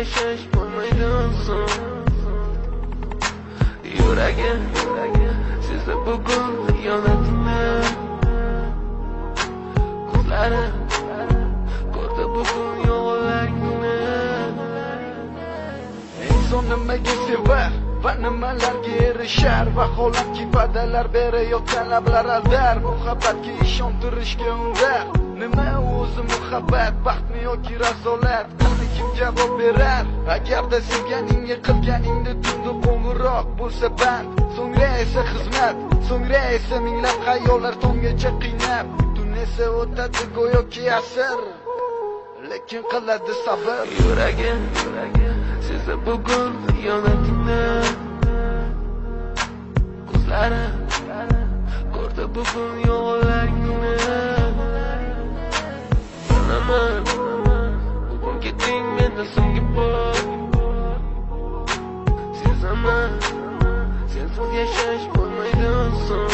yashash bo'lmaydi oson. Yuragim sezdi bugun xiyonatini, ko'zlarim ko'rdi bugun yolg'onlaringni. Inson nimaga sevar va nimalarga erishar, vaholanki va'dalar berayotgan lablar aldar, muhabbatga ishontirishga undar. Nima o'zi muhabbat, baxtmi yoki razolat? Qani kim javob berar? Agarda sevganingga qilganingda tunda qo'ng'iroq bo'lsa band, so'ngra esa xizmat, so'ngra esa minglab xayollar tonggacha qiynab, tun esa o'tadi go'yoki asr, lekin qiladi sabr. Yuragim sezdi bugun xiyonatini, ko'zlarim ko'rdi bugun yolg'onlaringni. Bilaman bugun ketding mendan so'nggi bor, sezaman sensiz yashash bo'lmaydi oson.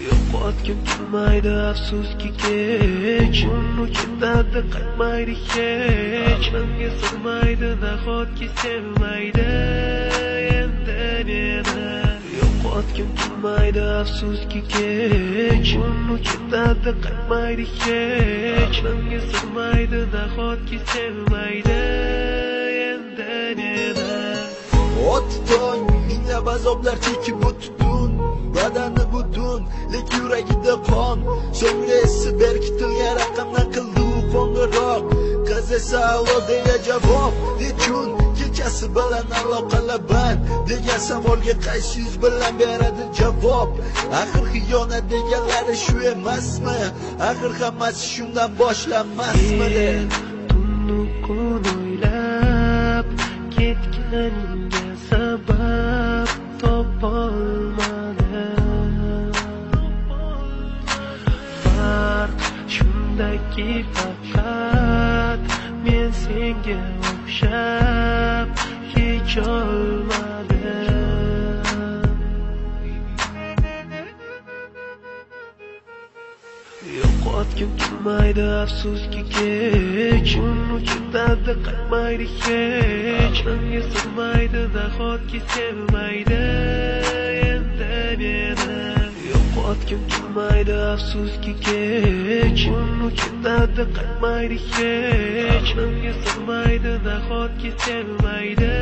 Yo'qotgim kelmaydi afsuski kech, uni ketadi qaytmaydi hech, menga sig'maydi nahotki sevmaydi endi meni. Yo'qotgim kelmaydi afsuski kech, uni ketadi qaytmaydi hech, menga sig'maydi nahotki sevmaydi endi meni. Ot tong minglab azoblar chekib o'tdi, badani butun, lekin yuragida qon. So'ngra esa berkitilgan raqamdan qildi u qo'ng'iroq. Qiz esa alo deya javob, nechun kechasi bilan aloqalaban degan savolga qaysi yuz bilan beradi javob? Axir xiyonat deganlari shu emasmi? Axir hammasi shundan boshlanmasmi? Tunni kun o'ylab ketganingga sabab topolmadim. Farq shundaki faqat men senga o'xshab hech olmadim. Yo'qotgim kelmaydi afsuski kech, uni ketadi qaytmaydi hech, menga sig'maydi nahotki sevmaydi endi meni. Yo'qotgim kelmaydi afsuski kech, uni ketadi qaytmaydi hech, menga sig'maydi nahotki sevmaydi.